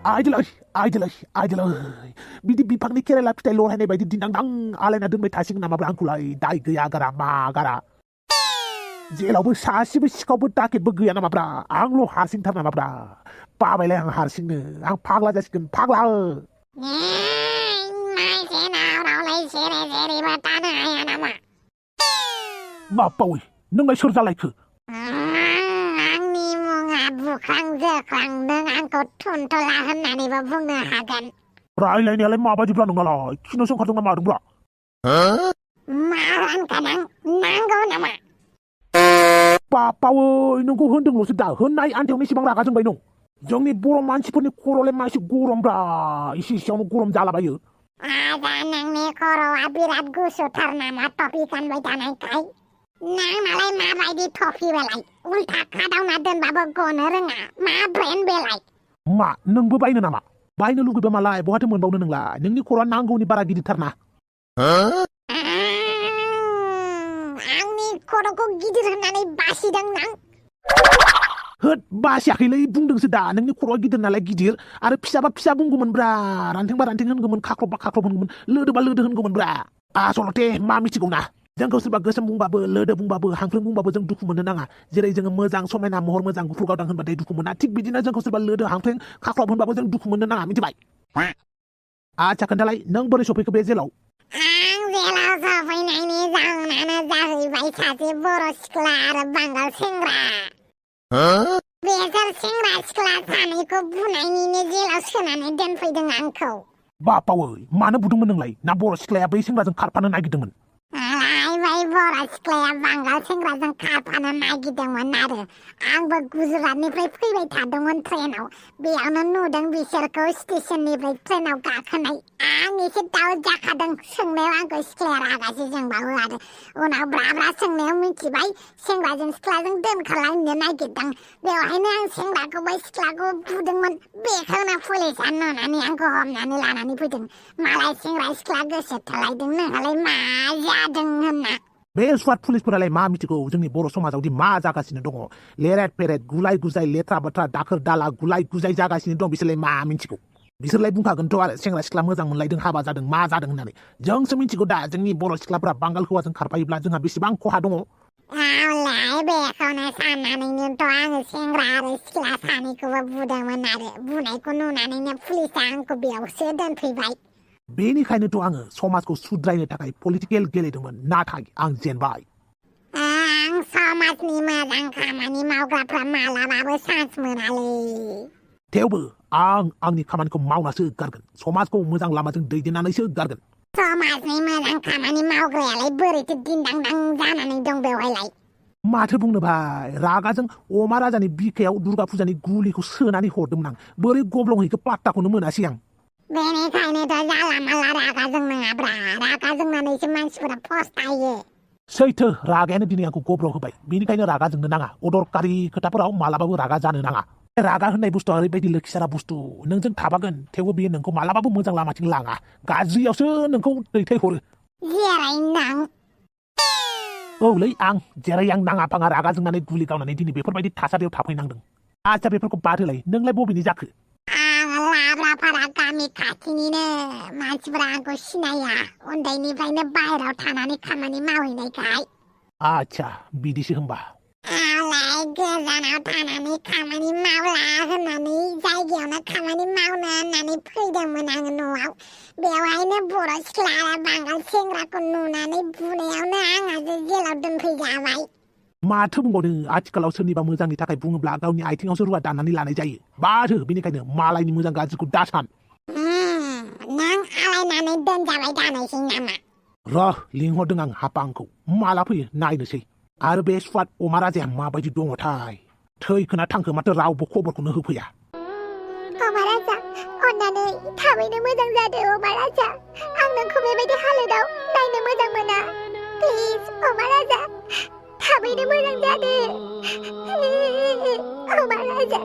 आयदोलै बिदि बिफांनि केरेला फिथाइ लरहायनाय बायदि दिन्दां आलायना दोनबाय थासिगोन नामाब्रा आंखौलाय दाय गैया गारा मा गारा जेलावबो सासेबो सिखावबो दाकेटबो गैया नामाब्रा आंल' हारसिंथार नामाब्रा बाबायलाय आं हारसिंनो आं फाग्ला जासिगोन फाग्ला मा बावै नोंलाय सोर जालायखो आंनि मुङा बुख्रां जोख्रां नों आंखौ थुनथला होननानैबो बुंनो हागोन रायलायनायालाय माबायदिब्रा नोंनालाय खिनोसो ओंखारदों ना मादोंब्रा मा रानखानां नांगौ नामा बावै नोंखौ होनदोंल'सो दा होननाय आन्थायावनो एसेबां रागा जोंबाय नों जोंनि बर' मानसिफोरनि खर'लाय मा एसे गरमब्रा एसेयावनो गरम जालाबायो आजा नोंनि खर'आ बिराद गुसुथार नामा टपि गानबाय थानायखाय नोंनालाय माबायदि टपि बेलाय उल्था खादावना दोनबाबो गनो रोङा मा ब्रेन्ड बेलाय मा नोंबो बायनो नामा बायनो लुगैबा मालाय बहाथो मोनबावनो नोंलाय नोंनि खर'आ नांगौनि बारा गिदिरथारना आंनि खर'खौ गिदिर होननानै बासिदों नों होद बासियाखैलै बुंदोंसो दा नोंनि खर'आ गिदिर नालाय गिदिर आरो फिसाबा फिसा बुंगौमोनब्रा रान्थेंबा रान्थें होनगौमोन खाख्रबबा खाख्रब होनगौमोन लोदोबा लोदो होनगौमोनब्रा आसलथे मा मिथिगौना जोंखौ सोरबा गोसोम बुंबाबो लोदो बुंबाबो हांख्रें बुंबाबो जों दुखु मोननो नाङा जेरै जोङो मोजां समायना महर मोजां गुफुर गावदां होनबाथाय दुखु मोना थिग बिदिनो जोंखौ सोरबा लोदो हांख्रें खाख्रब होनबाबो जों दुखु मोननो नाङा मिथिबाय आच्छा खोन्थालाय नों बोरै सफैखो बे जेलाव आं जेलाव सफैनायनि जाहोनानो जाहैबाय सासे बर' सिख्ला आरो बांगाल सेंग्रा बेसोर सेंग्रा सिख्ला सानैखौ बुनायनिनो जेलाव सोनानै दोनफैदों आंखौ बावै मानो बुदोंमोन नोंलाय ना बर' सिख्लाया बै सेंग्राजों खारफानो नागिरदोंमोन बै बर' सिख्लाया बांगाल सेंग्राजों खारफानो नागिरदोंमोन आरो आंबो गुजरातनिफ्राय फैबाय थादोंमोन ट्रेनाव बेयावनो नुदों बिसोरखौ स्टेशननिफ्राय ट्रेनाव गाखोनाय आं एसे दाउट जाखादों सोंनायाव आंखौ सिख्लाया रागासो जोंबावो आरो उनाव ब्रा सोंनायाव मिथिबाय सेंग्राजों सिख्लाजों दोनखारलायनो नागिरदों बेवहायनो आं सेंग्राखौबो सिख्लाखौ बुदोंमोन बेखौनो पुलिसा नुनानै आंखौ हमनानै लानानै फैदों मालाय सेंग्रा सिख्ला गोसो थोलायदों नोंहालाय मा जादों होनना बे स्वाट पुलिसफोरालाय मा मिथिगौ जोंनि बर' समाजावदि मा जागासिनो दङ लेरेट पेरेट गुलाय गुजाय लेथ्रा बाथ्रा दाखोर दाला गुलाय गुजाय जागासिनो दं बिसोरलाय मा मिथिगौ बिसोरलाय बुंखागोनथ' आरो सेंग्रा सिख्ला मोजां मोनलायदों हाबा जादों मा जादों होननानै जोंसो मिथिगौ दा जोंनि बर' सिख्लाफ्रा बांगाल हौवाजों खारफायोब्ला जोंहा बेसेबां खहा दङ आवलाय बेखौनो साननानैनोथ' आङो सेंग्रा आरो सिख्ला सानैखौबो बुदोंमोन आरो बुनायखौ नुनानैनो पुलिसा आंखौ बेयावसो दोनफैबाय बेनिखायनोथ' आङो समाजखौ सुद्रायनो थाखाय पलिटिकेल गेलेदोंमोन नाथाय आं जेनबाय आं समाजनि मोजां खामानि मावग्राफ्रा मालाबाबो चान्स मोनालै थेवबो आं आंनि खामानिखौ मावनासो गारगोन समाजखौ मोजां लामाजों दैदेननानैसो गारगोन समाजनि मोजां खामानि मावग्रायालाय बोरैथो दिन्दांदां जानानै दं बेवहायलाय माथो बुंनो भाइ रागाजों अमा राजानि बिखायाव दुर्गा फुजानि गुलिखौ सोनानै हरदोंमोन आं बोरै गब्लंहैखो पात्ताखौनो मोनासै आं बेनिखायनोथ' जाला माला रागा जोंनाङाब्रा रागा जोंनानैसो मानसिफोरा फस्थायो सैथो रागायानो दिनै आंखौ गब्लं होबाय बेनिखायनो रागा जोंनो नाङा अदरकारि खोथाफोराव मालाबाबो रागा जानो नाङा रागा होननाय बुस्थुआ ओरैबायदि लोखिसारा बुस्थु नोंजों थाबागोन थेवबो बेयो नोंखौ मालाबाबो मोजां लामाथिं लाङा गाज्रियावसो नोंखौ दैथायहरो जेरै नों औलै आं जेरै आं नाङा फाङा रागा जोंनानै गुलि गावनानै दिनै बेफोरबायदि थासारियाव थाफैनांदों आच्छा बेफोरखौ बाद होलाय नोंलाय बबेनि जाखो आं लाब्रापारा गामि खाथिनिनो मानसिफोरा आंखौ सिनाया उन्दैनिफ्रायनो बाहेरायाव थानानै खामानि मावहैनायखाय आच्छा बिदिसो होमबा आंलाय गोजानाव थानानै खामानि मावला होननानै जायगायावनो खामानि मावनो होननानै फैदोंमोन आङो न'आव बेवहायनो बर' सिख्ला आरो बांगाल सेंग्राखौ नुनानै बुनायावनो आंहासो जेलाव दोनफैजाबाय माथो बुंबावदों आथिखालाव सोरनिबा मोजांनि थाखाय बुङोब्ला गावनि आथिङावसो रुवा दाननानै लानाय जायो बाथो बेनिखायनो मालायनि मोजां गाज्रिखौ दासान नों आलायनानै दोनजाबाय थानायसै नामा र' लिंहरदों आं हापा आंखौ माला फैयो नायनोसै आरो बे स्वाट अमा राजाया माबायदि दङथाय थैखोना थांखो माथो रावबो खबरखौनो होफैया अमा राजा अन्नानै थाबैनो मोजां जादो अमा राजा आं नोंखौ बेबायदि हालोदाव नायनो मोजां मोना प्लिज अमा राजा थाबैनो मोजां जादो अमा राजा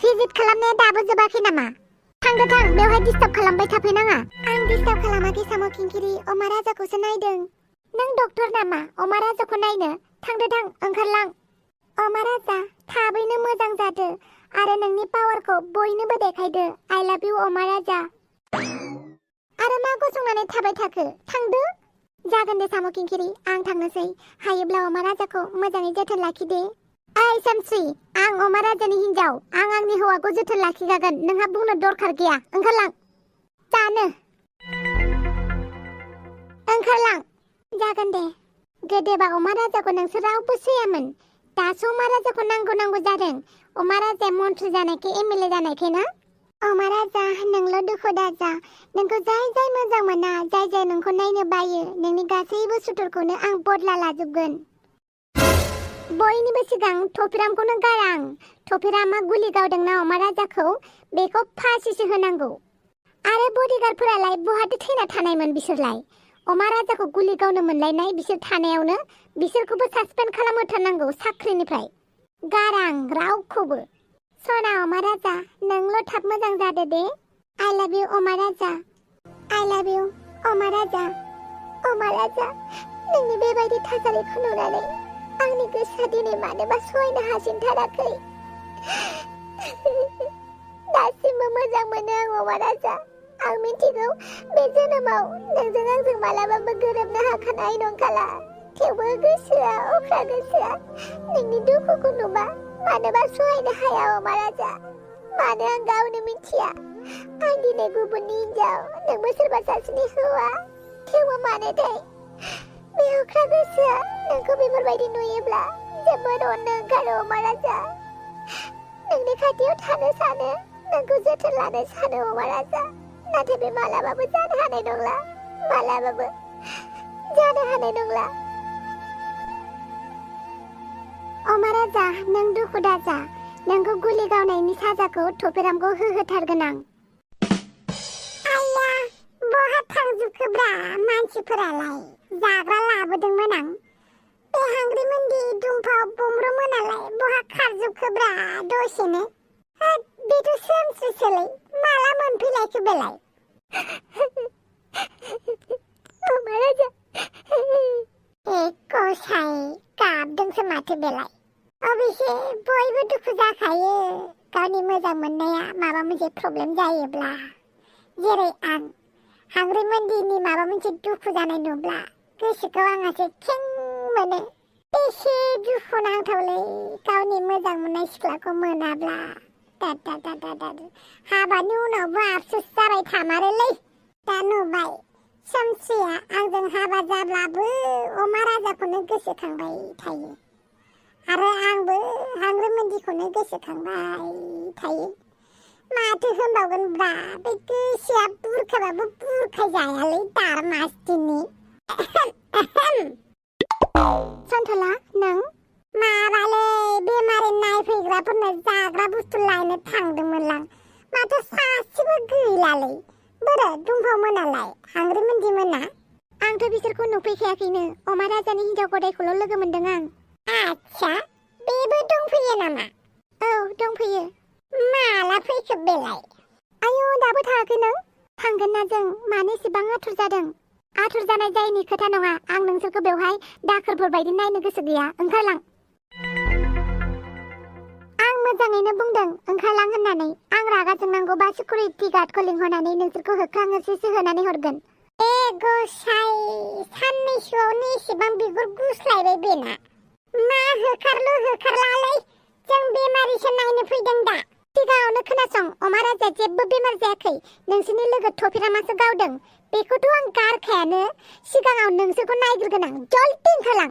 भिजिट खालामनाया दाबो जोबाखै नामा थां बेवहाय डिस्टार्ब खालामबाय थाफैनाङा आं डिस्टार्ब खालामाखै साम' खिंखिरि अमा राजाखौसो नायदों नों डक्टर नामा अमा राजाखौ नायनो थांदो थां ओंखारलां अमा राजा थाबैनो मोजां जादो आरो नोंनि पावारखौ बयनोबो देखायदो आइ लाभ इउ अमा राजा आरो मा गसंनानै थाबाय थाखो थांदो जागोन दे साम' किंकिरि आं थांनोसै हायोब्ला अमा राजाखौ मोजाङै जोथोन लाखिदे ओइ सानस्रि आं अमा राजानि हिन्जाव आं आंनि हौवाखौ जोथोन लाखिजागोन नोंहा बुंनो दरखार गैया ओंखारलां जानो ओंखारलां जागोन दे गोदोबा अमा राजाखौ नोंसोर रावबो सैयामोन दासो अमा राजाखौ नांगौ जादों अमा राजाया मन्थ्रि जानायखाय एमएलए जानायखाय ना अमा राजा नोंल' दुखु दाजा नोंखौ जाय मोजां मोना जाय नोंखौ नायनो बायो नोंनि गासैबो सुथुरखौनो आं बदला लाजोबगोन बयनिबो सिगां थफिरामखौनो गारां थफिरामा गुलि गावदोंना अमा राजाखौ बेखौ फासिसो होनांगौ आरो बडिगार्डफोरालाय बहाथो थैना थानायमोन बिसोरलाय अमा राजाखौ गुलि गावनो मोनलायनाय बिसोर थानायावनो बिसोरखौबो सासपेन्ड खालामहोथारनांगौ साख्रिनिफ्राय गारां रावखौबो सना अमा राजा नोंल' थाब मोजां जादो दे आइ लाभ इउ अमा राजा आइ लाभ इउ अमा राजा नोंनि बेबायदि थासारिखौ नुनानै आंनि गोसोआ दिनै मानोबा सहायनो हासिनथाराखै दासिमबो मोजां मोनो आं अमा राजा आं मिथिगौ बे जोनोमाव नोंजों आंजों मालाबाबो गोरोबनो हाखानाय नंखाला थेवबो गोसोआ अख्रा गोसोआ नोंनि दुखुखौ नुबा मानोबा सहायनो हाया अमा राजा मानो आं गावनो मिथिया आं दिनै गुबुननि हिन्जाव नोंबो सोरबा सासेनि हौवा थेवबो मानोथाय बे अख्रा गोसोआ नोंखौ बेफोरबायदि नुयोब्ला जोबोद अननो ओंखारो अमा राजा नोंनि खाथियाव थानो सानो नोंखौ जोथोन लानो सानो अमा राजा नाथाय बे मालाबाबो जानो हानाय नंला मालाबाबो जानो हानाय नंला अमा राजा नों दुखु दाजा नोंखौ गुलि गावनायनि साजाखौ थफिरामखौ होहोथारगोन आं आया बहा थांजोबखोब्रा मानसिफोरालाय जाग्रा लाबोदोंमोन आं बे हांग्रि मोनदि दुमफाव बुमरु मोनालाय बहा खारजोबखोब्रा दसेनो बेथ' सोमस्रिसोलै माला मोनफैलायखो बेलाय अमा राजा गसाइ गाबदोंसो माथो बेलाय अबेसे बयबो दुखु जाखायो गावनि मोजां मोननाया माबा मोनसे प्रब्लेम जायोब्ला जेरै आं हांग्रि मोनदिनि माबा मोनसे दुखु जानाय नुब्ला गोसोखौ आंहासो खें मोनो बेसे दुखु नांथावलै गावनि मोजां मोननाय सिख्लाखौ मोनाब्ला हाबानि उनावबो आफसोस जाबाय थामारोलै दा नुबाय सोमस्रिया आंजों हाबा जाब्लाबो अमा राजाखौनो गोसोखांबाय थायो आरो आंबो हांग्रि मोनदिखौनो गोसोखांबाय थायो माथो होनबावगोनब्रा बे गोसोआ बुरखाबाबो बुरखाय जायालै दारमासथिनि सन्थला नों माबालै बेमारि नायफैग्राफोरनो जाग्रा बुस्थु लायनो थांदोंमोनलां माथो सासेबो गैलालै बोरो दुमफाव मोनालाय हांग्रि मोनदि मोना आंथ' बिसोरखौ नुफैखायाखैनो अमा राजानि हिन्जाव गदायखौल' लोगो मोनदों आं आच्छा बेबो दंफैयो नामा औ दंफैयो माला फैखो बेलाय आयौ दाबो थाङाखै नों थांगोन ना जों मानो एसेबां आथुर जादों आथुर जानाय जायैनि खोथा नङा आं नोंसोरखौ बेवहाय दाखोरफोर बायदि नायनो गोसो गैया ओंखारलां आं मोजाङैनो बुंदों ओंखारलां होननानै आं रागा जोंनांगौबा सिकिउरिटि गार्डखौ लिंहरनानै नोंसोरखौ होख्रां-होस्रिसो होनानै हरगोन ए गसाइ साननैसोआवनो एसेबां बिगुर गुस्लायबाय बेना मा होखारलालै जों बेमारिसो नायनो फैदों दा सिगाङावनो खोनासं अमा राजाया जेबो बेमार जायाखै नोंसोरनि लोगो थफिरामासो गावदों बेखौथ' आं गारखायानो सिगाङाव नोंसोरखौ नायग्रोगोन आं जल्दि ओंखारलां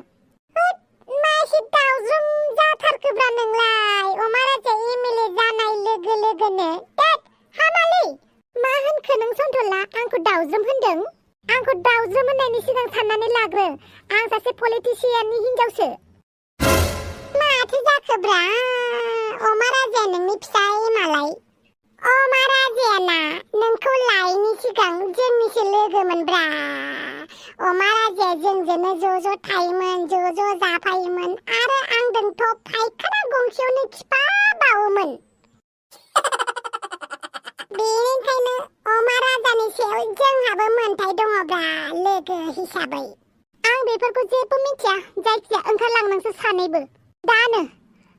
मा एसे दावज्रोम जाथारखोब्रा नोंलाय अमा राजाया एमएलए जानाय लोगो लोगोनो हामालै मा होनखो नों सन्थला आंखौ दावज्रोम होनदों आंखौ दावज्रोम होननायनि सिगां साननानै लाग्रो आं सासे पलिटिशियाननि हिन्जावसो माथो जाखोब्रा अमा राजाया नोंनि फिसाय मालाय अमा राजायाना नोंखौ लायैनि सिगां जोंनिसो लोगोमोनब्रा अमा राजाया जोंजोंनो ज' थायोमोन ज' जाफायोमोन आरो आंजोंथ' फायखाना गंसेयावनो खिफाबावोमोन बेनिखायनो अमा राजानि सायाव जोंहाबो मोन्थाय दङब्रा लोगो हिसाबै आं आं बेफोरखौ जेबो मिथिया जायखिया ओंखारलां नोंसोर सानैबो दानो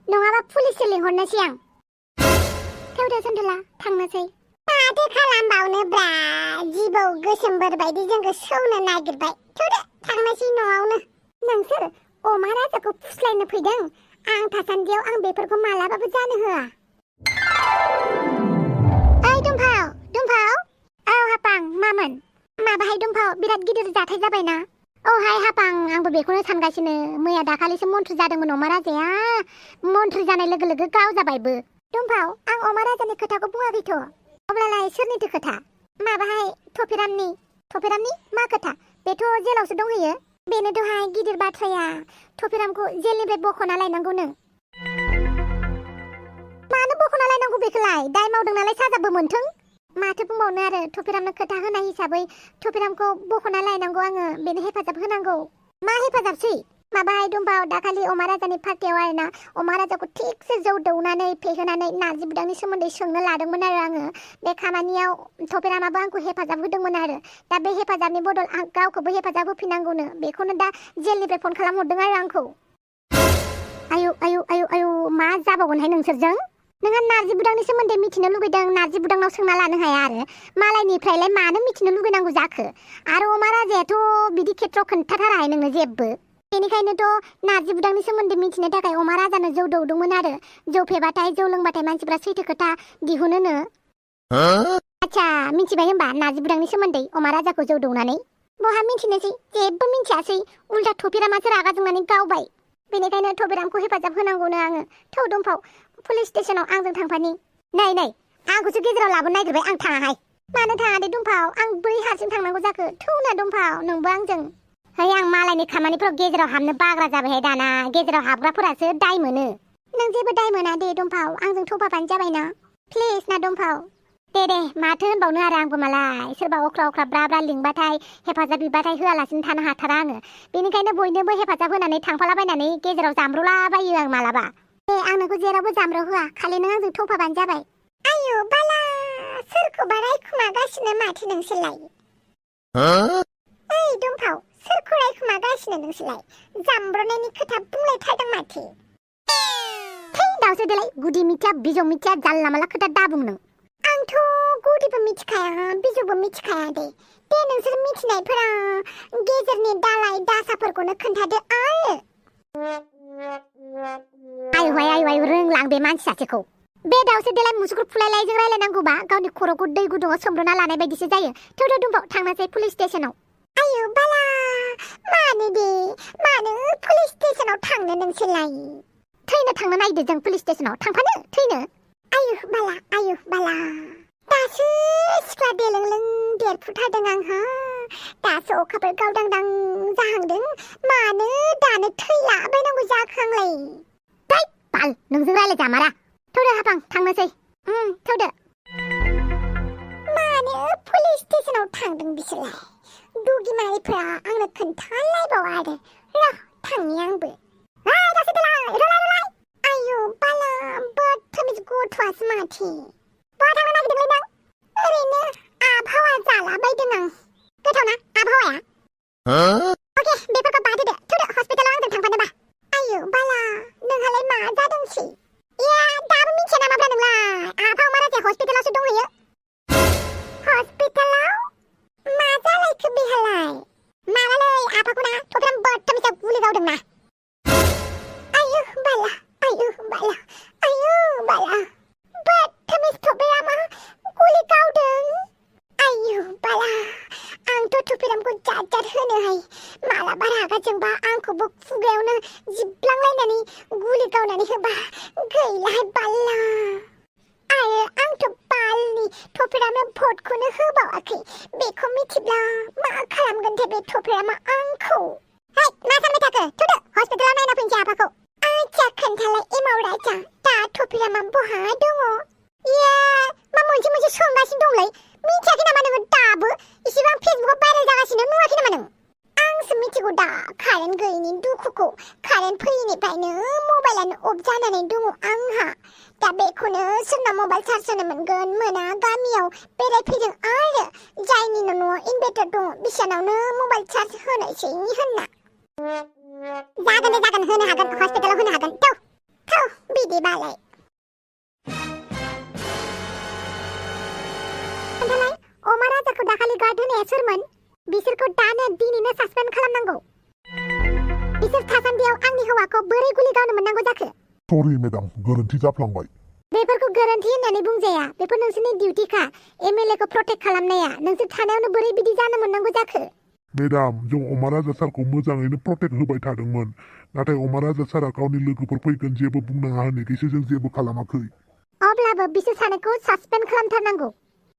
नङाबा पुलिससो लिंहरनोसै आं थौदो सन्थला थांनोसै माथो खालामबावनोब्रा जिबौ गोसोमबोर बायदि जोंखौ सौनो नागिरबाय थौदो थांनोसै न'आवनो नोंसोर अमा राजाखौ फुस्लायनो फैदों आं थासान्दियाव आं बेफोरखौ मालाबाबो जानो होआ ओइ दुमफाव औ हापां मामोन माबाहाय दुमफाव बिराद गिदिर जाथाय जाबायना औहाय हापां आंबो बेखौनो सानगासिनो मैया दाखालिसो मन्थ्रि जादोंमोन अमा राजाया मन्थ्रि जानाय लोगो लोगो गाव जाबायबो दुमफाव आं अमा राजानि खोथाखौ बुङाखैथ' अब्लालाय सोरनिथो खोथा माबाहाय थफिरामनि मा खोथा बेथ' जेलावसो दंहैयो बेनो दहाय गिदिर बाथ्राया थफिरामखौ जेलनिफ्राय बख'ना लायनांगौनो मानो बख'ना लायनांगौ बेखौलाय दाय मावदों नालाय साजाबो मोनथों माथो बुंबावनो आरो थफिरामनो खोथा होनाय हिसाबै थफिरामखौ बख'ना लायनांगौ आङो बेनो हेफाजाब होनांगौ मा हेफाजाबसै माबाहाय दुमफाव दाखालि अमा राजानि पार्टियाव आरोना अमा राजाखौ थिगसे जौ दौनानै फेहोनानै नारजि बुदांनि सोमोन्दै सोंनो लादोंमोन आरो आङो बे खामानियाव थफिरामाबो आंखौ हेफाजाब होदोंमोन आरो दा बे हेफाजाबनि बदल आं गावखौबो हेफाजाब होफिननांगौनो बेखौनो दा जेलनिफ्राय फन खालामहरदों आरो आंखौ आयु मा जाबावगोनहाय नोंसोरजों नोंहा नारजि बुदांनि सोमोन्दै मिथिनो लुगैदों नारजि बुदांनाव सोंना लानो हाया आरो मालायनिफ्रायलाय मानो मिथिनो लुगैनांगौ जाखो आरो अमा राजायाथ' बिदि खेथ्रआव खोन्थाथाराहाय नोंनो जेबो बेनिखायनोथ' नारजि बुदांनि सोमोन्दै मिथिनो थाखाय अमा राजानो जौ दौदोंमोन आरो जौ फेबाथाय जौ लोंबाथाय मानसिफ्रा सैथो खोथा दिहुनोनो आच्छा मिथिबाय होमबा नारजि बुदांनि सोमोन्दै अमा राजाखौ जौ दौनानै बहा मिथिनोसै जेबो मिथियासै उल्था थफिरामासो रागा जोंनानै गावबाय बेनिखायनो थफिरामखौ हेफाजाब होनांगौनो आङो थौ दुमफाव पुलिस स्टेशनाव आंजों थांफानि नै आंखौसो गेजेराव लाबोनो नागिरबाय आं थाङाहाय मानो थाङा दे दुमफाव आं बोरै हारसिं थांनांगौ जाखो थौना दुमफाव नोंबो आंजों है आं मालायनि खामानिफोराव गेजेराव हाबनो बाग्रा जाबायहाय दाना गेजेराव हाबग्राफोरासो दाय मोनो नों जेबो दाय मोना दे दुमफाव आंजों थफाबानो जाबायना प्लिज ना दुमफाव दे माथो होनबावनो आरो आंबो मालाय सोरबा अख्रा ब्रा ब्रा लिंबाथाय हेफाजाब बिबाथाय होआलासिनो थानो हाथारा आङो बेनिखायनो बयनोबो हेफाजाब होनानै थांफालाबायनानै गेजेराव जामब्रलाबायो आं मालाबा आं नोंखौ जेरावबो जामब्र होआ खालि नों आंजों थफाबानो जाबाय आयु बाला सोरखौबा रायखुमागासिनो माथो नोंसोरलाय ओइ दुमफाव सोरखौ रायखुमागासिनो नोंसोरलाय जामब्रनायनि खोथा बुंलायथारदों माथो थै दावसो देलाय गुदि मिथिया बिजौ मिथिया जानला माला खोथा दाबुं नों आंथ' गुदिबो मिथिखाया बिजौबो मिथिखाया दे नोंसोर मिथिनायफोरा गेजेरनि दालाय दासाफोरखौनो खोन्थादो आरो आयु रोंलां बे मानसि सासेखौ बे दावसो देलाय मुसुगुर फुलायलायजों रायलायनांगौबा गावनि खर'खौ दै गुदुङाव सोमब्रना लानाय बायदिसो जायो थौ दुमफाव थांनोसै पुलिस स्टेशनाव आयु बाला मानो पुलिस स्टेशनाव थांनो नोंसोरलाय थैनो थांनो नायदो जों पुलिस स्टेशनाव थांफानो थैनो आयु बाला दासो सिख्ला देलोंलों देरफुथारदों आंहा दासो अखाफोर गावदांदां जाहांदों मानो दानो थैलाबायनांगौ जाखो आंलाय दै बाल नोंजों रायलायजामारा थौदो हापां थांनोसै थौदो मानो पुलिस स्टेशनाव थांदों बिसोरलाय दुगिमारिफोरा आंनो खोन्थालायबावा आरो र' थांनि आंबो दासो देलाय रोलाय आयु बाला बदतमिज गथ'आसो माथो बहा थांनो नागिरदोंलै नों ओरैनो आबहावा जालाबायदों आं गोथावना आबहावाया अके बेफोरखौ बादहोदो थौदो हस्पिटालाव आंजों थांफानोबा आयु बाला नोंहालाय मा जादोंसै दाबो मिथिया नामाब्रा नोंलाय आफा अमा राजाया हस्पिटालावसो दंहैयो हस्पिटालाव मा जालायखो बेहालाय माबालै आफाखौना थफिराम बदतमिजआ गुलि गावदोंना आयु बाला बदतमिज थफिरामा गुलि गावदों आयु बाला आंथ' थफिरामखौ जात होनोहाय मालाबा रागा जोंबा आंखौबो खुगायावनो जिबलांलायनानै गुलि गावनानै होबा गैलाहाय बाला आरो आंथ' बालनि थफिरामनो भटखौनो होबावाखै बेखौ मिथिब्ला मा खालामगोन बे थफिरामा आंखौ मा सानबाय थाखो थौदो हस्पिटालाव नायना फैनोसै आफाखौ आच्छा खोन्थालाय एमाव राजा दा थफिरामा बहा दङ मा मोनसे सोंगासिनो दंलै मिथियाखै नामा नोङो दाबो इसेबां फेसबुकाव भाइरेल जागासिनो नुवाखै नामा नों आंसो मिथिगौ दा कारेन्ट गैयिनि दुखुखौ कारेन्ट फैयिनिफ्रायनो मबाइलानो अफ जानानै दङ आंहा दा बेखौनो सोरनाव मबाइल चार्ज होनो मोनगोन मोना गामियाव बेरायफैदों आरो जायनि न'आव इनभार्टार दङ बिसानावनो मबाइल चार्ज होनायसैनि होनना जागोन दे जागोन होनो हागोन हस्पिटालाव होनो हागोन थौ बिदिबालाय खोन्थालाय अमा राजाखौ दाखालि गार्ड होनाया सोरमोन बिसोरखौ दानो दिनैनो सासपेन्ड खालामनांगौ बिसोर थासान्दियाव आंनि हौवाखौ बोरै गुलि गावनो मोननांगौ जाखो सरि मेडाम गोरोन्थि जाफ्लांबाय बेफोरखौ गोरोन्थि होननानै बुंजाया बेफोर नोंसोरनि डिउटिखा एमएलए खौ प्रटेक्ट खालामनाया नोंसोर थानायावनो बोरै बिदि जानो मोननांगौ जाखो मेडाम जों अमा राजा सारखौ मोजाङैनो प्रटेक्ट होबाय थादोंमोन नाथाय अमा राजा सारा गावनि लोगोफोर फैगोन जेबो बुंनाङा होननायखायसो जों जेबो खालामाखै अब्लाबो बिसोर सानैखौ सासपेन्ड खालामथारनांगौ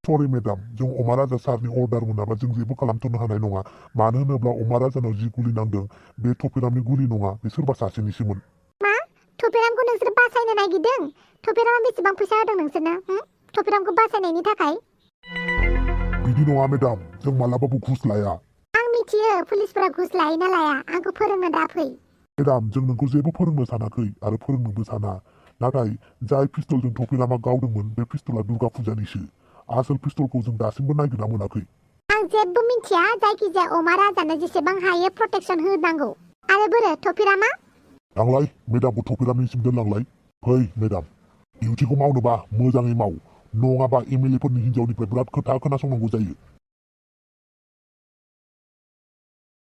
सरि मेडाम जों अमा राजा सारनि अर्डार मोनाबा जों जेबो खालामथ'नो हानाय नङा मानो होनोब्ला अमा राजानाव जि गुलि नांदों बे थफिरामनि गुलि नङा बे सोरबा सासेनिसोमोन मा थफिरामखौ नोंसोर बासायनो नागिरदों थफिरामा बेसेबां फैसा होदों नोंसोरनो थफिरामखौ बासायनायनि थाखाय बिदि नङा मेडाम जों मालाबाबो घुस लाया आं मिथियो पुलिसफोरा घुस लायो ना लाया आंखौ फोरोंनो दा फै मेडाम जों नोंखौ जेबो फोरोंनो सानाखै आरो फोरोंनोबो साना नाथाय जाय पिस्तलजों थफिरामा गावदोंमोन बे पिस्तला दुर्गा फुजानिसो आसोल पिस्तलखौ जों दासिमबो नागिरना मोनाखै आं जेबो मिथिया जायखिजाया अमा राजानो जेसेबां हायो प्रटेक्सन होनांगौ आरो बोरो थफिरामा लांलाय मेडामखौ थफिरामनिसिम दोनलांलाय फै मेडाम डिउटिखौ मावनोबा मोजाङै माव नङाबा एमएलएफोरनि हिन्जावनिफ्राय बिराद खोथा खोनासंनांगौ जायो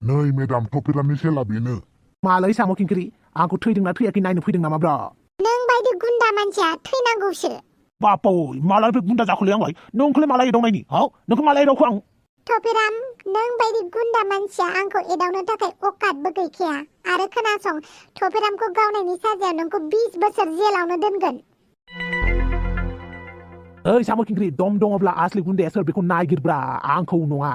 नै मेडाम थफिरामनि सेला बेनो मालाय साम' खिंखिरि आंखौ थैदोंना थैयाखै नायनो फैदों नामा ब्रा नों बायदि गुन्दा मानसिया थैनांगौसो बापाव मालाय बे गुन्दा जाखोलै आंलाय नोंखौलाय मालाय एदावनायनि नोंखौ मालाय एदावखो आं थफिराम नों बायदि गुन्दा मानसिया आंखौ एदावनो थाखाय अकातबो गैखाया आरो खोनासं थफिरामखौ गावनायनि साजायाव नोंखौ 20 बोसोर जेलावनो दोनगोन ओइ साम' खिंखिरि दम दङब्ला आसलि गुन्दाया सोर बेखौ नागिरब्रा आंखौ नङा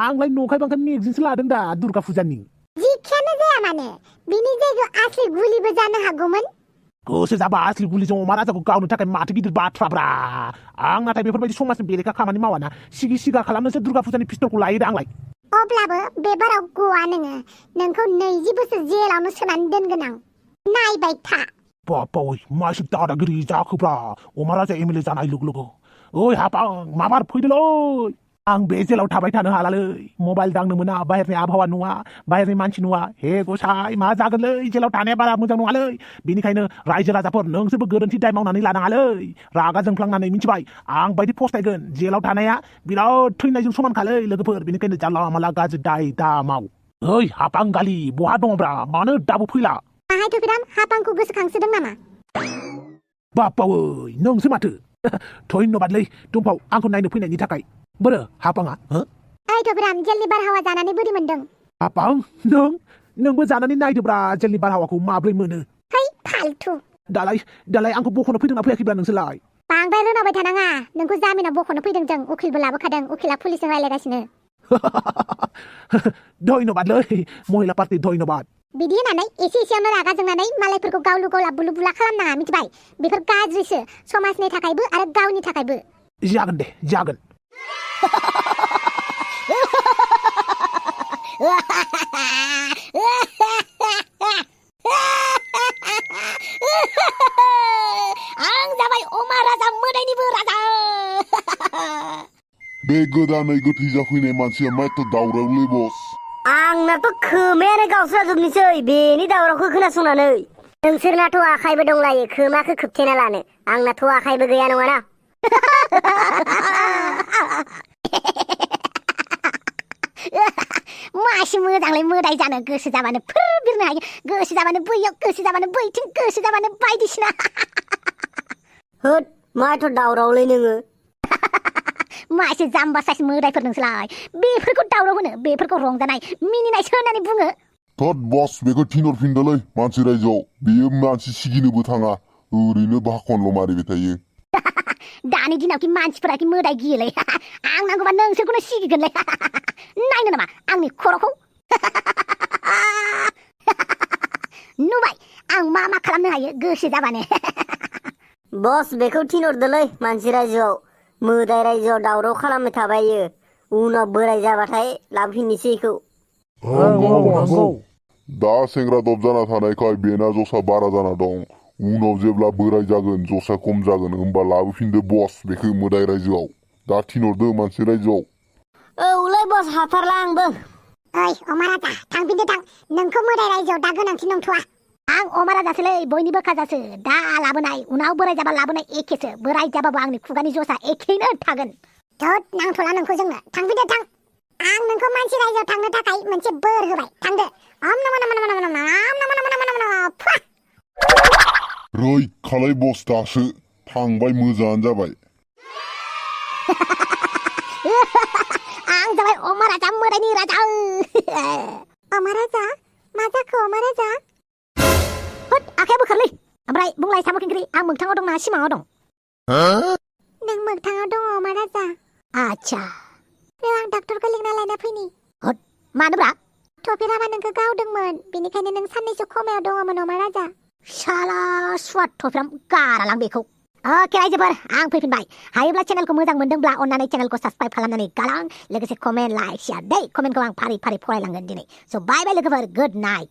आंलाय नंखाय बांखाय मेगजिनसो लादों दा दुर्गा फुजानि जिखियानो जाया मानो बिनि जायगायाव आसलि गुलिबो जानो हागौमोन गोसो जाबा आसलि गुलिजों अमा राजाखौ गावनो थाखाय माथो गिदिर बाथ्राब्रा आं नाथाय बेफोरबायदि समाजनि बेरेखा खामानि मावाना सिगि सिगा खालामनोसो दुर्गा फुजानि पिस्तलखौ लायो दा आंलाय अब्लाबो बे बाराव गवा नोंखौ 20 बोसोर जेलावनो सोनानै दोनगोन आं नायबाय था बापाव मासे दादागिरि जाखोब्रा अमा राजा एमएलए जानाय लोगो लोगो ओइ हापां माबार फैदोलै आं बे जेलाव थाबाय थानो हालालै मबाइल दांनो मोना बाहेरनि आबहावा नुवा बाहेरनि मानसि नुवा हे गसाय मा जागोनलै जेलाव थानाया बारा मोजां नङालै बेनिखायनो रायजो राजाफोर नोंसोरबो गोरोन्थि दाय मावनानै लानाङालै रागा जोंफ्लांनानै मिथिबाय आं बायदि फस्थायगोन जेलाव थानाया बिराद थैनायजों समानखालै लोगोफोर बेनिखायनो जानला माला गाज्रि दाय दा माव ओइ हापां गालि बहा दङब्रा मानो दाबो फैला माहाय थफिराम हापांखौ गोसोखांसोदों नामा बापावै नोंसो माथो धन्यबादलै दुमफाव आंखौ नायनो फैनायनि थाखाय बोरो हापाङा ओइ थफिराम जेलनि बारहावा जानानै बोरै मोनदों हापां नोंबो जानानै नायदोब्रा जेलनि बारहावाखौ माब्रै मोनो है फालतु दालाय आंखौ बख'नो फैदोंना फैयाखैब्ला नोंसोरलाय बांद्राय रोनावबाय थानाङा नोंखौ जामिनाव बख'नो फैदों जों उखिलबो लाबोखादों उखिला पुलिसजों रायलायगासिनो धन्यबादलै महिला पार्टी धन्यबाद बिदि होननानै एसेयावनो रागा जोंनानै मालायफोरखौ गावलु गावला बुलु बुला खालामनाङा मिथिबाय बेफोर गाज्रिसो समाजनि थाखायबो आरो गावनि थाखायबो जागोन दे जागोन आं जाबाय अमा राजा मोदायनिबो राजा बे गोदानै गोथै जाफैनाय मानसिया माथो दावरावलै बस आंनाथ' खोमायानो गावस्राजोबनोसै बेनि दावरावखौ खोनासंनानै नोंसोरनाथ' आखाइबो दंलायो खोमाखौ खोबथेना लानो आंनाथ' आखाइबो गैया नङाना मासि मोजांलाय मोदाय जानो गोसो जाबानो फोर बिरनो हायो गोसो जाबानो बैयाव गोसो जाबानो बैथिं गोसो जाबानो बायदिसिना होद माथ' दावरावलै नोङो मासे जाम्बा साइस मोदायफोर नोंसोरलाय बेफोरखौ दावराव होनो बेफोरखौ रंजानाय मिनिनायसो होननानै बुङो थद बस बेखौ थिनहरफिनदोलै मानसि रायजोआव बेयो मानसि सिगिनोबो थाङा ओरैनो भाखनल' मारिबाय थायो दानि दिनाव कि मानसिफोरा कि मोदाय गियोलै आं नांगौबा नोंसोरखौनो सिगिगोनलै नायनो नामा आंनि खर'खौ नुबाय आं मा खालामनो हायो गोसो जाबानो बस बेखौ थिनहरदोलै मानसि रायजोआव मोदाय रायजोआव दावराव खालामबाय थाबायो उनाव बोराय जाबाथाय लाबोफिननोसै इखौ नंगौ दा सेंग्रा दब जाना थानायखाय बेना जसा बारा जाना दं उनाव जेब्ला बोराय जागोन जसा खम जागोन होमबा लाबोफिनदो बस बेखौ मोदाय रायजोआव दा थिनहरदो मानसि रायजोआव औलै बस हाथारला आंबो ओइ अमा राजा थांफिनदो थां नोंखौ मोदाय रायजोआव दा गोनांथि नंथ'आ आं अमा राजासोलै बयनिबो खाजासो दा लाबोनाय उनाव बोराय जाबा लाबोनाय एखेसो बोराय जाबाबो आंनि खुगानि जसा एखेनो थागोन धोद नांथ'ला नोंखौ जोंनो थांफिनदो थां आं नोंखौ मानसि रायजोआव थांनो थाखाय मोनसे बोर होबाय थांदो अम नम नम नम नम नम नम नम नम नम नम फुआ रैखालाय बस दासो थांबाय मोजाङानो जाबाय आं जाबाय अमा राजा मोदायनि राजा अमा राजा मा जाखो अमा राजा होद आखाया बोखारलै ओमफ्राय बुंलाय साम' खिंख्रि आं मोगथाङाव दं ना सिमाङाव दं नों मोगथाङाव दङ अमा राजा आच्छा र' आं डक्टरखौ लिंना लायना फैनि होद मानोब्रा थफिरामा नोंखौ गावदोंमोन बेनिखायनो नों साननैसो खमायाव दङमोन अमा राजा शाला स्वाद थफ्राम गारालां बेखौ अके रायजोफोर आं फैफिनबाय हायोब्ला चेनेलखौ मोजां मोनदोंब्ला अन्नानै चेनेलखौ साबस्क्राइब खालामनानै गालां लोगोसे कमेन्ट लाइक शेयार दै कमेन्टखौ आं फारि फारि फरायलांगोन दिनै स' बाय बाय लोगोफोर गुड नाइट